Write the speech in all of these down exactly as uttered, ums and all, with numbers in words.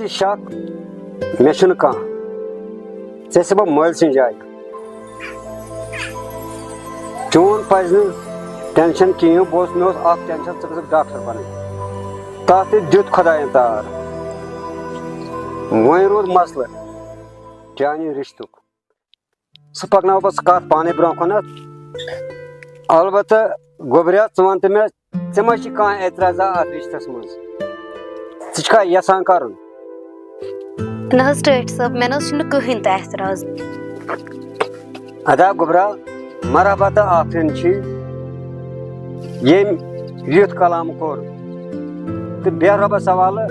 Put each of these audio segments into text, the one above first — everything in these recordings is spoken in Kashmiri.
شک مےٚ چھُنہٕ کانٛہہ، ژےٚ چھُسے بہٕ مٲلۍ سٕنٛز جایہِ۔ چون پزِ نہٕ ٹینشن کِہیٖنۍ، بہٕ اوسُس، مےٚ اوس اکھ ٹینشن، ژٕ گژھکھ ڈاکٹر بنٕنۍ۔ تتھ تہِ دیُت خۄداین تار۔ وۄنۍ روٗد مسلہٕ چانہِ رشتُک۔ سُہ پکناوٕ بہٕ سُہ کتھ پانے برونٛہہ کُنتھ۔ البتہ گوٚبریا، ژٕ وَن تہٕ مےٚ، ژےٚ ما چھِ کانٛہہ اعتراضا اتھ رشتس منٛز؟ ژٕ چھُکھا یژھان کرُن؟ نہ حظ ٹٲٹھۍ صٲب، مےٚ نہ حظ چھُنہٕ کٕہٕنۍ تہِ اعتراض۔ ادا گوٚبرا، مرحبا تہٕ آفرین چھِ ییٚمۍ یُتھ کلام کوٚر۔ تہٕ بیٚہہ رۄبس حوالہٕ۔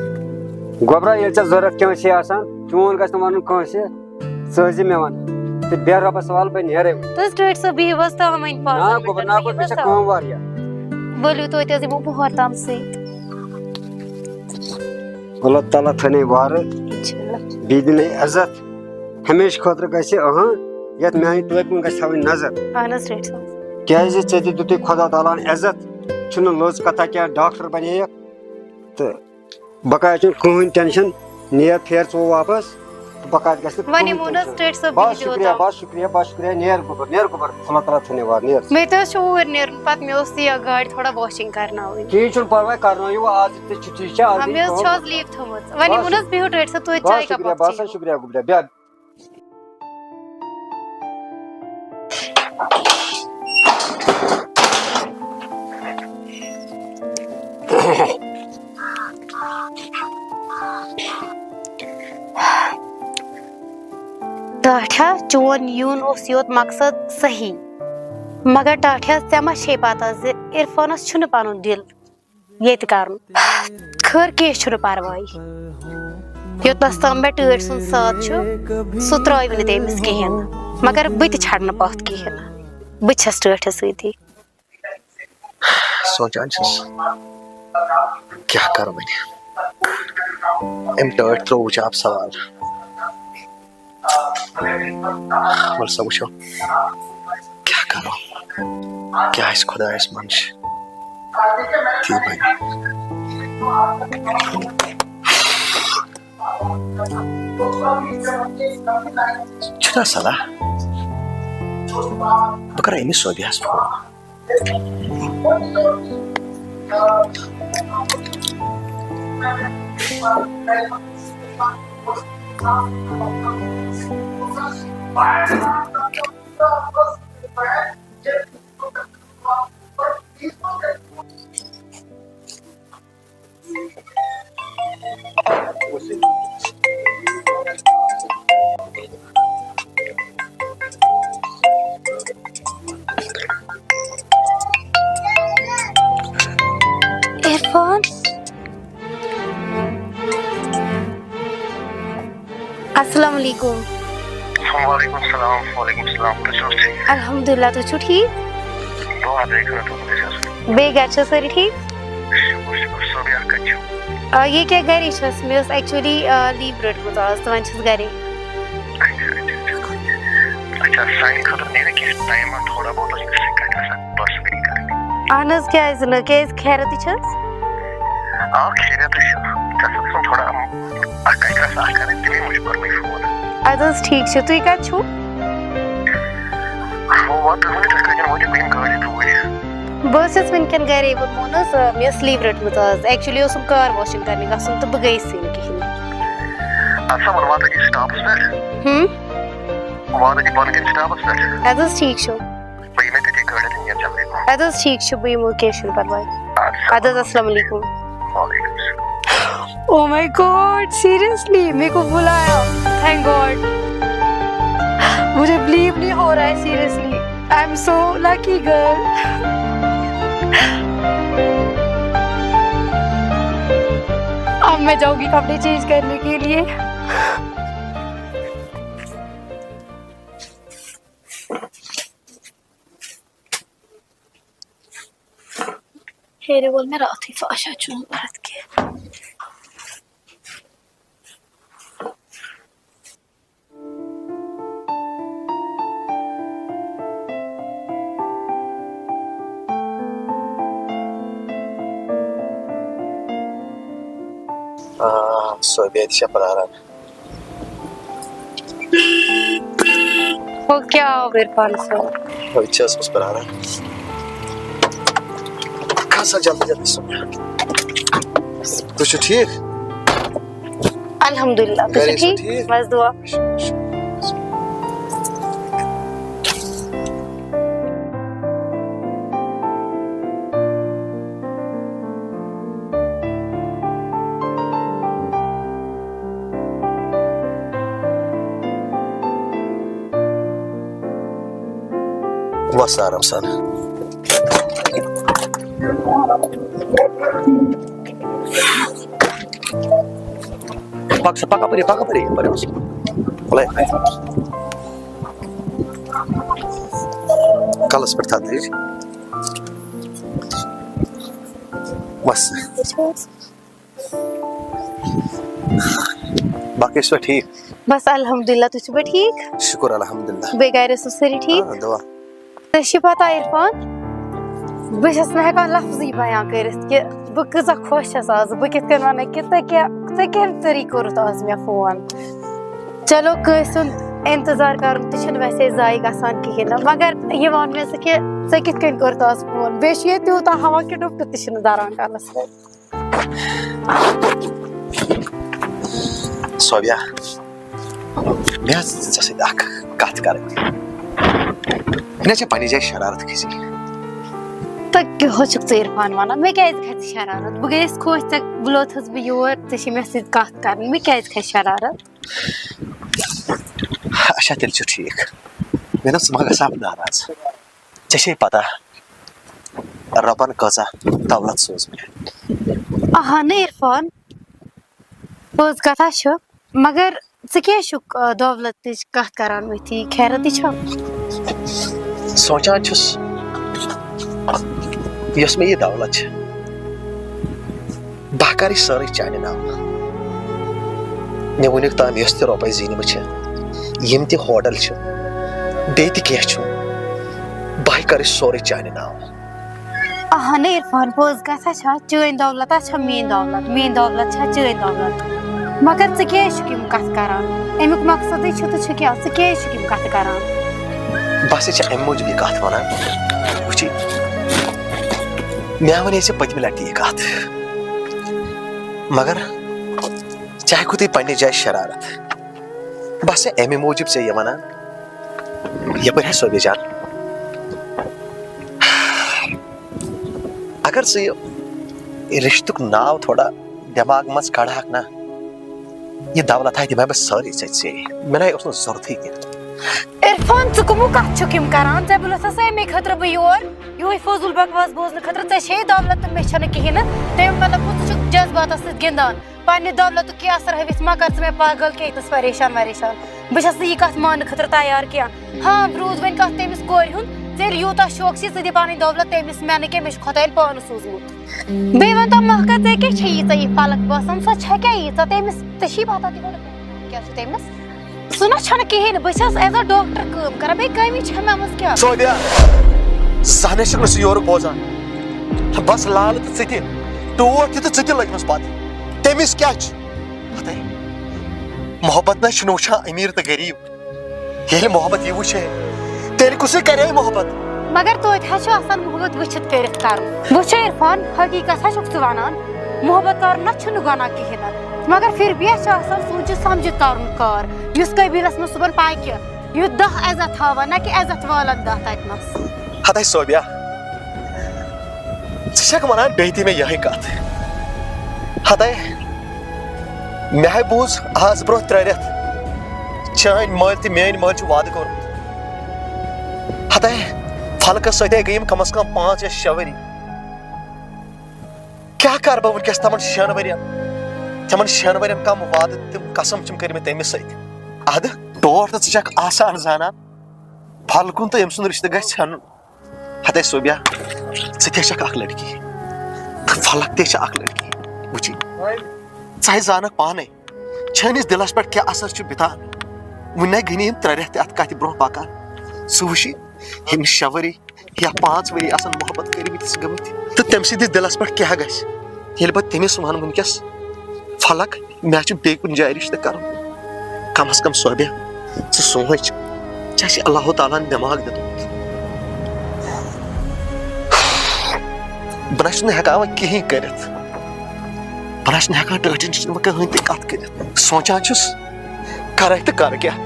گوٚبرا، ییٚلہِ ژےٚ ضروٗرت کٲنٛسہِ آسان، چون گژھِ نہٕ ونُن کٲنٛسہِ، ژٕ ٲسۍ زِ مےٚ ونان۔ تہٕ بیٚہہ رۄبس حوالہٕ، بہٕ نیرے وۄنۍ۔ تُہۍ ٲسۍ ڈٲٹھۍ صٲب، بِہِو حظ تامَے پانٛژَن نا مِنٹَن، گوٚبُر، نا بِہِو گوٚبُر، مےٚ حظ چھےٚ تامَے۔ کٲم واریاہ۔ ؤلِو توتہِ حظ یِمو بہٕ ہورٕ تام سۭتۍ۔ اللہ تعالیٰ تھٲینَے وارٕ۔ اِنشاءاللہ۔ بیٚیہِ دِنَے عزت۔ ہمیشہٕ خٲطرٕ گژھِ، اہاں، یَتھ میٛانہِ ٹوپہِ کُن گژھِ تھاوٕنۍ نظر۔ اہن حظ، ٹھیٖک چھُ۔ کیٛازِ ژےٚ تہِ دیُتُے خۄدا تعالیٰ ہَن عزت، چھُنہٕ لٔژ کَتھا کینٛہہ، ڈاکٹر بَنے یَکھ۔ تہٕ بقایا چھُنہٕ کٕہٕنۍ ٹینشن، نیر پھیر ژٕ واپس، تہٕ بقایا گژھِ نہٕ وۄنۍ کٕہٕنۍ یِمو نہٕ حظ ٹینشن۔ ٹٲٹھۍ صٲب، بس بِہِو شُکریہ، تام۔ بس شُکریہ، بس شُکریہ، نیر گوٚبُر، نیر گوٚبُر، اللہ تعالیٰ تھٲینَے وار، نیر۔ مےٚ تہِ حظ چھُ اوٗرۍ نیرُن، پَتہٕ مےٚ اوس یہِ گاڑِ تھوڑا washing کرناوٕنۍ۔ کِہیٖنۍ چھُنہٕ پرواے، کرنٲیِو وۄنۍ آز تہِ چھُٹی چھےٚ، آز ہاں، بیٚیہِ مےٚ حظ کٲم چھِ آز کرُن۔ Leave تھٲومٕژ۔ وۄنۍ بس یِمو نہٕ حظ، شُکریہ۔ بِہِو ٹٲٹھۍ صٲب، توتہِ بس چایہِ cup شُکریہ، اکھ بس چیٚیِو۔ شُکریہ گوٚبریا، بیٚہہ۔ ٹاٹھیا، چون یُن اوس یوت مقصد صحیح، مگر ٹاٹھیا، ژےٚ ما چھے پتہ زِ عرفانس چھُنہٕ پنُن دِل ییٚتہِ کرُن؟ خٲر، کینٛہہ چھُنہٕ پرواے، یوٚتنس تام مےٚ ٹٲٹھۍ سُنٛد ساتھ چھُ، سُہ ترٛٲوِ نہٕ تٔمِس کِہیٖنۍ نہٕ، مگر بہٕ تہِ چھَڑٕ نہٕ پتھ کِہیٖنۍ نہٕ، بہٕ تہِ چھَس ٹٲٹھِس سۭتی۔ سونٛچان چھُس، کیٛاہ کَرٕ وۄنۍ؟ أمۍ ٹٲٹھۍ ترٛوو وٕچھِ اَپ سوال۔ وَلہٕ سا وٕچھو، کیٛاہ کَرو؟ کیٛاہ آسہِ خۄدایَس منٛز چھِ، تی بَنہِ۔ چھُنہ صلاح، بہٕ کَرٕ أمِس صوبیَس فون۔ عرفان۔ السلام علیکم۔ وعلیکم السلام، وعلیکم السلام، تُہۍ چھِو حظ ٹھیٖک؟ الحمدللہ، تُہۍ چھِو ٹھیٖک؟ دُعا درے خٲطرٕ، تُہۍ چھِو حظ؟ بیٚیہِ گرِ چھا سٲری ٹھیٖک؟ شُکُر، شُکُر، صوبیا کَتہِ چھِو؟ آ، ییٚکیٛاہ گَرے چھَس، مےٚ ٲس actually، آ، leave رٔٹمٕژ آز، تہٕ وۄنۍ چھَس گَرے۔ اچھا، اچھا، اچھا۔ اچھا، سانہِ خٲطرٕ نیرِ کینٛہہ ٹایما تھوڑا بہت، اَسہِ چھِ کَتھ آسان personally کَرٕنۍ۔ اہن حظ، کیٛازِ نہٕ؟ کیٛازِ، خیرَتٕے چھَس؟ آ، خیریتٕے چھُ۔ ژےٚ سۭتۍ چھُم تھوڑا اَکھ کَتھِ رَژھ اَکھ کَرٕنۍ، تَمے موٗجوٗب کوٚر مےٚ فون۔ اَدٕ حظ، ٹھیٖک چھُ۔ تُہۍ کَتہِ چھُو؟ ہو، وَ، تُہۍ ؤنِو، تُہۍ کَتٮ۪ن وٲتِو، بہٕ یِمہٕ گٲڑۍ توٗرۍ۔ بہٕ ٲسٕس وٕنکٮ۪ن گَرے، ووٚنمو نہ حظ، مےٚ ٲس leave رٔٹمٕژ آز۔ Actually اوسُم car washing کَرنہِ گژھُن تہٕ بہٕ گٔیَس نہٕ کِہیٖنۍ۔ اَدٕ سا، وَلہٕ واتو أکِس stopeس پٮ۪ٹھ۔ ہُم۔ واتو أکِس بۄنہٕ کَنہِ stopeس پٮ۪ٹھ۔ اَدٕ حظ، ٹھیٖک چھُ۔ بہٕ یِمَے تٔتی گٲڑۍ ہٮ۪تھ نِیَن جلدی پَہَن۔ اَدٕ حظ، ٹھیٖک چھُ، بہٕ یِمو، کینٛہہ چھُنہٕ پَرواے۔ اَدٕ سا۔ اَدٕ حظ، السلام علیکم۔ وعلیکم السلام۔ Oh my God, seriously, میرے کو بلایا۔ Thank God. مجھے believe نہیں ہو رہا ہے, seriously. I am so lucky girl. اب میں جاؤں گی کپڑے change کرنے کے لیے. ہیرِ وول مےٚ راتھٕے فاشا چوٗن پَتہٕ کیٛاہ۔ آ، صوبیا تہِ چھےٚ پراران۔ ہو کیٛاہ آو عرفان صٲب؟ بہٕ تہِ چھَس اوسمُت پراران۔ کھسا جلدی جلدی صوبیا۔ تُہۍ چھِو ٹھیٖک؟ الحمدللہ، تُہۍ گرے چھِو چھِو ٹھیٖک؟ ٹھیٖک؟ بس دُعا۔ وَس آرام سان۔ پَک سا، پَک اَپٲری، پَک اَپٲری، اَپٲری وَس۔ وَلے۔ کَلَس پٮ۪ٹھ تھاو ترٛیش۔ وَس۔ باقٕے ٲسوا ٹھیٖک؟ بس الحمدللہ، تُہۍ چھِوا ٹھیٖک؟ شُکُر الحمدللہ۔ بیٚیہِ گرِ ٲسوا سٲری ٹھیٖک؟ آ، دُعا۔ تۄہہِ چھِ پتہ عرفان، بہٕ چھَس نہٕ ہٮ۪کان لفظٕے بیان کٔرِتھ کہِ بہٕ کۭژاہ خۄش چھَس آز۔ بہٕ کِتھ کٔنۍ وَنہٕ کہِ ژےٚ کیٛاہ، ژےٚ کَمہِ طٔریٖقہٕ کوٚرُتھ آز مےٚ فون؟ چلو، کٲنٛسہِ ہُنٛد اِنتظار کَرُن تہِ چھُنہٕ ویسے ضایع گژھان کِہیٖنۍ نہٕ، مگر یہِ وَن مےٚ ژٕ کہِ ژےٚ کِتھ کٔنۍ کوٚرُتھ آز فون؟ بیٚیہِ چھُ ییٚتہِ تیوٗتاہ ہوا کہِ ڈُپٹہٕ تہِ چھُنہٕ دَران کَلَس پٮ۪ٹھ۔ صوبیا، مےٚ حظ ژےٚ سۭتۍ اکھ کتھ کرٕنۍ۔ مےٚ چھےٚ پننہِ جایہِ شرارت کھسی۔ تہٕ کیٛاہ حظ چھُکھ ژٕ عرفان ونان؟ مےٚ کیٛازِ کھژِ شرارت؟ بہٕ گٔیَس خۄش، ژےٚ بُلوتھس بہٕ یور، ژےٚ چھِ مےٚ سۭتۍ کتھ کرٕنۍ، مےٚ کیٛازِ کھژِ شرارت؟ اچھا، تیٚلہِ چھُ ٹھیٖک۔ مےٚ دوٚپ، ژٕ ما گژھکھ ناراض؟ ژےٚ چھے پتہ، رۄبن کۭژاہ دولت سوٗز مےٚ۔ اہا نہٕ عرفان، پوٚز کتھا چھُ، مگر ژٕ کیٛازِ چھُکھ، آ، دولتٕچ کتھ کران أتھی؟ خیرتٕے چھا؟ سونٛچان چھُس، یۄس مےٚ یہِ دولت چھِ، بہٕ کرٕ یہِ سٲرٕے چانہِ ناوٕ۔ مےٚ وٕنیُک تام یۄس تہِ رۄپے زیٖنمٕژ چھِ، یِم تہِ ہوٹل چھِ، بیٚیہِ تہِ کینٛہہ چھُ، بہٕ کرٕ یہِ سورُے چانہِ ناوٕ۔ اہن عرفان، پوٚز کتھا چھا؟ چٲنۍ دولت ہا چھا میٲنۍ دولت، میٲنۍ دولت چھا چٲنۍ دولت۔ مگر ژٕ کیٛازِ چھُکھ یِم کتھٕ کران؟ امیُک مقصدٕے چھُ تہٕ چھُ کیٛاہ؟ ژٕ کیٛازِ چھُکھ یِم کتھٕ کران؟ بہٕ ہسا چھِ امہِ موٗجوٗب یہِ کتھ ونان، وٕچھی، مےٚ ونے ژےٚ پٔتمہِ لٹہِ تہِ یہِ کتھ، مگر ژےٚ ہیٚکو تُہۍ پننہِ جایہِ شرارت۔ بہٕ ہسا امہِ موٗجوٗب ژےٚ یہِ ونان، یپٲرۍ ہا صوبہِ جان، اگر ژٕ یہِ رشتُک ناو تھوڑا دٮ۪ماغ منٛز کڑہکھ نا، یہِ دولت ہا دِمہٕ ہا بہٕ سٲرٕے ژےٚ ژےٚ۔ مےٚ نَے اوس نہٕ ضروٗرتھٕے کینٛہہ۔ عرفان، ژٕ کٕمو کتھ چھُکھ یِم کران؟ ژےٚ بُلس ہسا امے خٲطرٕ بہٕ یور، یِہوے فضوٗل بکواس بوزنہٕ خٲطرٕ۔ ژےٚ چھے دولت تہٕ مےٚ چھنہٕ کِہیٖنۍ نہٕ۔ تمیُک مطلب گوٚو، ژٕ چھُکھ جذباتس سۭتۍ گِنٛدان۔ پننہِ دولتُک کیٛاہ اثر ہٲوِتھ مہ کر ژٕ مےٚ پاگل کینٛہہ ییٚتنس پریشان وریشان۔ بہٕ چھس نہٕ یہِ کتھ ماننہٕ خٲطرٕ تیار کینٛہہ۔ ہاں، روٗد وۄنۍ کتھ تٔمِس کورِ ہُنٛد، ژےٚ ییٚلہِ یوٗتاہ شوق چھُے، ژٕ دِ پنٕنۍ دولت تٔمِس، مےٚ نہٕ کینٛہہ، مےٚ چھُ خۄداین پانہٕ سوٗزمُت۔ بیٚیہِ ؤنۍ تو مہکا، ژےٚ کیٛاہ چھےٚ ییٖژاہ یہِ فلک باسان؟ سۄ چھےٚ کیٛاہ ییٖژاہ تٔمِس؟ ژےٚ چھِی پتہ تہِ گۄڈٕ کیٛاہ چھُ تٔمِس؟ سُہ نہ چھَنہٕ کِہیٖنۍ، بہٕ چھَس as a doctor کٲم کران، بیٚیہِ کٔمی چھےٚ مےٚ منٛز کیٛاہ؟ صوبیا، زانٛہہ نَے چھُکھ نہٕ سُہ یورُک بوزان۔ بس لالہٕ تہٕ ژٕ تہِ، ٹوٹھ تہِ تہٕ ژٕ تہِ لٔجمٕژ پتہٕ۔ تٔمِس کیٛاہ چھُ؟ ہتے، محبت نَے چھُنہٕ وٕچھان أمیٖر تہٕ غریٖب۔ ییٚلہِ محبت یہِ وٕچھے، تیٚلہِ کُسٕے کرے محبت؟ مگر توتہِ حظ چھُ آسان محبت وٕچھِتھ کٔرِتھ کرُن۔ وٕچھ عرفان، حقیٖقت حظ چھُکھ ژٕ ونان، محبت کرُن نہ چھُنہٕ گۄناہ کِہیٖنۍ نہٕ، مگر پھر بھی حظ چھُ آسان سوٗنٛچِتھ سمجھِتھ کرُن کار، یُس قٲبِلس منٛز صُبحن پکہِ، یُتھ دَہ عزت ہاوان، نہ کہِ عزت والن دَہ تتہِ نس۔ ہتے صوبیا، ژٕ چھکھ ونان بیٚیہِ تہِ مےٚ یِہے کتھ؟ ہتے، مےٚ ہاے بوٗز آز برونٛہہ ترٛےٚ رٮ۪تھ، چٲنۍ مٲلۍ تہٕ میٲنۍ مٲلۍ چھُ وعدٕ کوٚرمُت۔ ہتے، فلکس سۭتۍ گٔے یِم کم از کم پانٛژھ یا شےٚ ؤری۔ کیٛاہ کرٕ بہٕ وٕنکیٚس تِمن شٮ۪ن ؤرین؟ تِمن شٮ۪ن ؤرین کم وعدٕ تِم قسم چھِم کٔرمٕتۍ تٔمِس سۭتۍ؟ ادٕ ٹوٹھ تہٕ ژٕ چھکھ آسان زانان، فلکُن تہٕ أمۍ سُنٛد رشتہٕ گژھِ ژھٮ۪نُن۔ ہتے صوبیا، ژٕ تہِ چھکھ اکھ لڑکی، تہٕ فلک تہِ چھِ اکھ لڑکی۔ وٕچھی، ژٕ ہے زانکھ پانے، چٲنِس دِلس پٮ۪ٹھ کیٛاہ اثر چھُ بِتان۔ وُنہِ نَے گٔے نہٕ یِم ترٛےٚ رٮ۪تھ تہِ اَتھ کَتھِ برونٛہہ پَکان۔ ژٕ وٕچھی، یِم شےٚ ؤری یا پانٛژھ ؤری آسَن محبت کٔرمٕتِس گٔمٕتۍ، تہٕ تٔمۍ سٕنٛدِس دِلس پٮ۪ٹھ کیٛاہ گژھِ، ییٚلہِ بہٕ تٔمِس وَنہٕ وٕنکیٚس، فلک، مےٚ چھُ بیٚیہِ کُنہِ جایہِ رِشتہٕ کَرُن۔ کم از کم صوبیا، ژٕ سونٛچ، ژےٚ چھِ اللہ تعالیٰ ہن دٮ۪ماغ دیُتمُت۔ بہٕ نہ چھُس نہٕ ہٮ۪کان وۄنۍ کِہیٖنۍ کٔرِتھ۔ بہٕ نہ چھُس نہٕ ہٮ۪کان ٹٲٹھۍ نِش وۄنۍ کٕہٕنۍ تہِ کَتھ کٔرِتھ۔ سونٛچان چھُس، کَرَے تہٕ کَرٕ کیٛاہ؟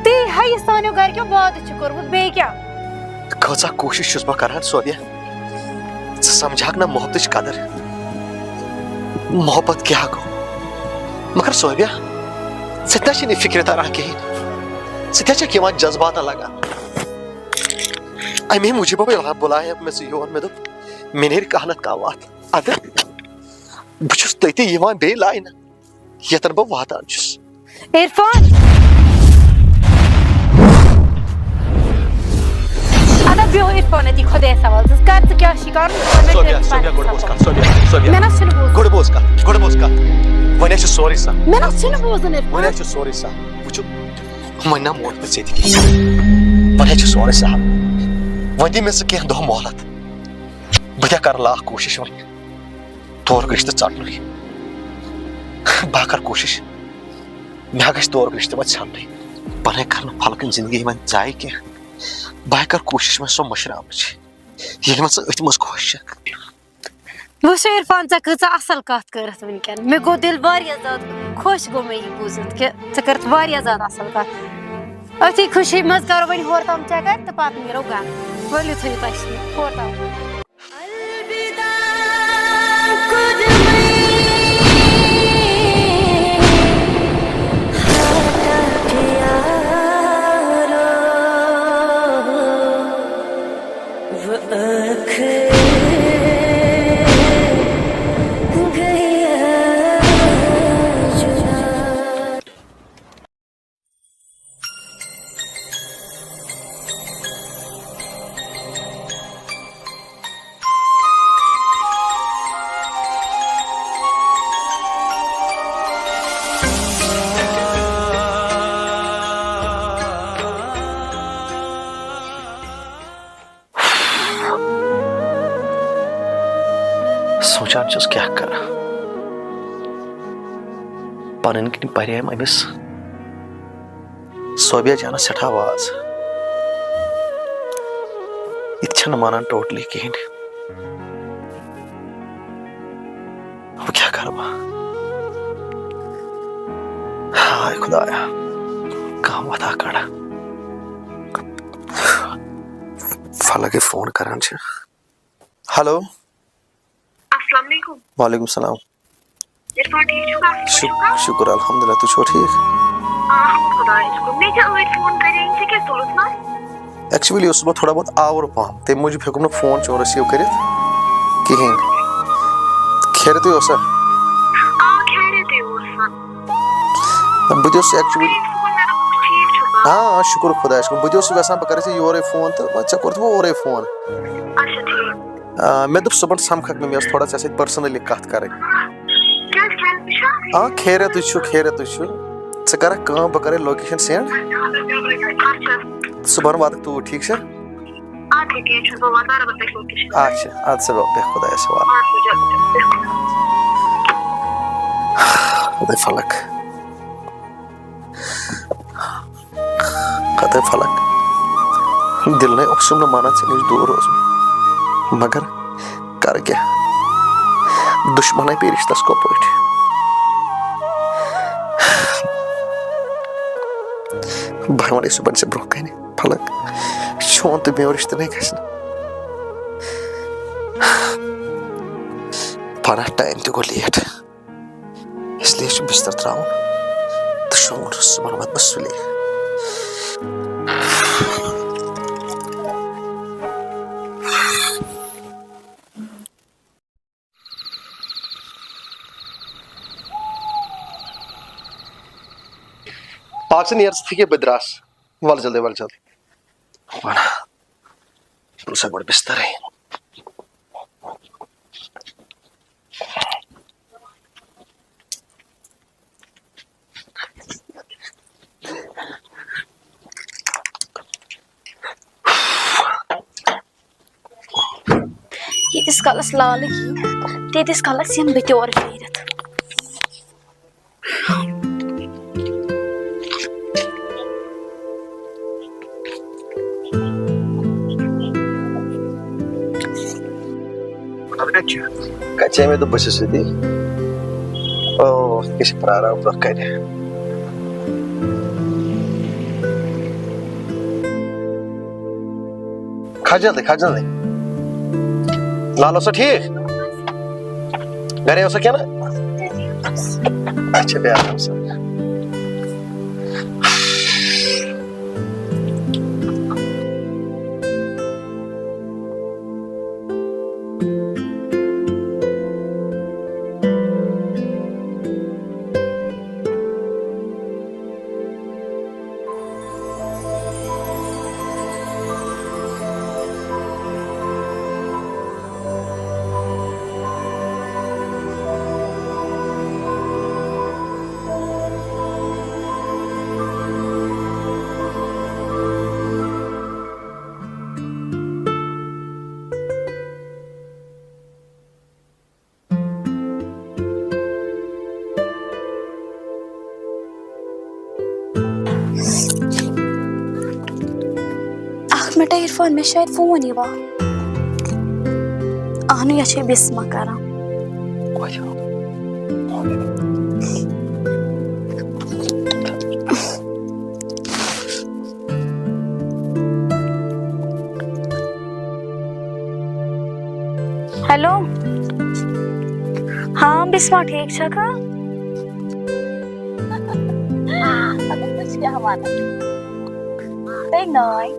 تی ہے یہِ سانیو گَرِکیو وعدٕ چھُ کوٚرمُت، بیٚیہِ کیٛاہ؟ کۭژاہ کوٗشِش چھُس بہٕ کَران، صوبیا۔ ژٕ سمجھاکھ نہ محبتٕچ قدر، محبت کیٛاہ گوٚو۔ مگر صوبیا، ژےٚ تہِ چھِنہٕ یہِ فکرِ تران کِہیٖنۍ۔ ژٕ تہِ چھَکھ یِوان جذباتن لگان۔ اَمے موٗجوٗب بُلایا مےٚ ژٕ یور، مےٚ دوٚپ، مےٚ نیرِ کانٛہہ نتہٕ کانٛہہ وَتھ۔ اَدٕ بہٕ چھُس تٔتی یِوان بیٚیہِ لاینہٕ، ییٚتٮ۪ن بہٕ واتان چھُس۔ عرفان! ادا بیٚہو عرفان أتی خۄدایَس حوالہٕ۔ ژٕ کر، ژٕ کیٛاہ چھِ کرُن؟ ژٕ کر مےٚ صوبیا، ٹرٛیٚپ صوبیا، پنٕنۍ گۄڈٕ بوز سفر۔ کتھ، صوبیا، صوبیا۔ مےٚ نہ چھُنہٕ بوزُن۔ گۄڈٕ بوز کتھ، گۄڈٕ بوز کتھ۔ وۄنۍ حظ چھُ سورُے سہل۔ مےٚ نہ چھُنہٕ بوزُن عرفان۔ وۄنۍ حظ چھُ سورُے سہل۔ وٕچھِو، وۄنۍ نہ مون نہٕ ژےٚ تہِ کینٛہہ۔ وۄنۍ حظ چھُ سورُے سہل۔ وۄنۍ دِ مےٚ ژٕ کینٛہہ دۄہ مۄہلت۔ بہٕ تہِ کرٕ لاکھ کوٗشِش وۄنۍ تورُک رِشتہٕ ژٹنُک۔ بہٕ ہا کرٕ کوٗشِش۔ مےٚ گژھِ تورُک رِشتہٕ وۄنۍ ژھٮ۪ننُے۔ پَنٕنۍ کَرنہٕ پھلکٕنۍ زِندگی وۄنۍ ضایع کینٛہہ۔ بہٕ ہا کَرٕ کوٗشِش وۄنۍ سۄ مٔشراونٕچ، ییٚلہِ وۄنۍ ژٕ أتھۍ منٛز خۄش چھَکھ۔ وٕچھ عرفان، ژےٚ کۭژاہ اَصٕل کَتھ کٔرٕتھ وٕنکٮ۪ن۔ مےٚ گوٚو دِل واریاہ زیادٕ خۄش گوٚو مےٚ یہِ بوٗزِتھ کہِ ژےٚ کٔرٕتھ واریاہ زیادٕ اَصٕل کَتھ۔ أتھی خوشی منٛز کَرو وۄنۍ ہورٕ تام چَکَر تہٕ پَتہٕ نیرو گَرٕ۔ ؤلِو تھٲیِو تۄہہِ سۭتۍ ہورٕ تام۔ الوداع کوٚرمَے ہاٹَکھ یارو، وۄنۍ ٲخٕر گٔیَس جُدا۔ سونٛچان چھُس کیٛاہ کرٕ۔ پنٕنۍ کِنۍ پرییم أمِس صوبیا جانس سٮ۪ٹھاہ واز۔ یہِ تہِ چھَنہٕ مانان totally کِہیٖنۍ۔ وۄنۍ کیٛاہ کرٕ بہٕ؟ ہاے خدایا، کانٛہہ وَتھا کڑا۔ فلک گٔے فون کران چھِ۔ ہیلو۔ السلام علیکم۔ وعلیکم السلام۔ عرفان، ٹھیٖک چھُکھا؟ اَصٕل پٲٹھۍ شُک-، چھُکھا؟ شُکُر الحمدللہ، تُہۍ چھِوا ٹھیٖک؟ آ، خۄدایَس کُن۔ مےٚ کیٛاہ ٲدۍ فون کَرے، ژےٚ کیٛازِ تُلُتھ نہٕ؟ Actually اوسُس بہٕ تھوڑا بہت آوُر پَہَم، تَمہِ موٗجوٗب ہیوٚکُم نہٕ فون چون receive کٔرِتھ کِہیٖنۍ۔ خیرتٕے اوسا؟ آ، خیرتٕے اوس۔ نہ، بہٕ تہِ اوسُس actually۔ ٹھیٖک چھُ، مےٚ دوٚپ، ٹھیٖک چھُ۔ آ، آ، شُکُر خۄدایَس کُن۔ بہٕ تہِ اوسُس یَژھان بہٕ کَرٕ ژےٚ یورَے فون تہٕ وۄنۍ ژےٚ کوٚرُتھ وۄنۍ اورَے فون۔ اچھا، ٹھیٖک۔ آ، مےٚ دوٚپ صُبحن سَمکھَکھ نہٕ، مےٚ ٲس تھوڑا ژےٚ سۭتۍ personally کَتھ کَرٕنۍ۔ کیٛازِ، خیرتٕے چھا؟ آ، خیرتٕے چھُ، خیرتٕے چھُ۔ ژٕ کَرَکھ کٲم، بہٕ کَرَے location send۔ اچھا۔ صُبحن واتَکھ توٗرۍ، ٹھیٖک چھا؟ اَدٕ کیٚنٛہہ چھُنہٕ، بہٕ واتہٕ برابر تٔتھۍ location پٮ۪ٹھ۔ اچھا، اَدٕ سا، بیٚہہ خۄدایَس حوالہٕ۔ اَدٕ سا، چلو، چلو، بیٚہہ۔ خۄداے فلک۔ خۄداے فلک۔ دِلنٕے اوسُم نہٕ مانان ژےٚ نِش دوٗر روزُن۔ مگر کَرٕ کیٛاہ؟ دُشمَنَے پیٚیہِ رِشتَس کۄپٲٹھۍ؟ بہٕ وَنَے صُبحن ژےٚ برٛونٛہہ کَنہِ۔ فلک، چون تہٕ میون رِشتہٕ نَے گژھِ نہٕ۔ پَناہ time تہِ گوٚو late، اس لیے چھُ بِستَر ترٛاوُن تہٕ شۄنٛگُن چھُ، صُبحن وَتھٕ بہٕ سُلے۔ پاک ژٕ نیر ژٕ تھکے بہٕ درٛاس۔ وَل جلدی، وَل جلدی۔ وَل۔ تُل سا گۄڈٕ بِستَرٕے۔ ییٖتِس کالَس لالہٕ یی، تیٖتِس کالَس یِمہٕ بہٕ تہِ اورٕ پھیٖرِتھ۔ پتہٕ کتہِ چھُ؟ کتہِ چھِ مےٚ دوٚپ بہٕ چھُس ییٚتی۔ او، یہِ چھِ پرٛاران برٛونٛہہ کنہِ۔ کھس جلدی، کھس جلدی۔ لال اوسا ٹھیٖک؟ گرے اوسا کِنہٕ؟ اچھا، بیٚہہ آرام سان۔ اکھ منٹ عرفان، مےٚ شاید فون یِوان۔ اہنُو، یہِ چھے بسمہ کران۔ ہیلو۔ ہاں بسمہ، ٹھیٖک چھکھا؟ ژٕ کیٛاہ وَنان؟ ہے ناے۔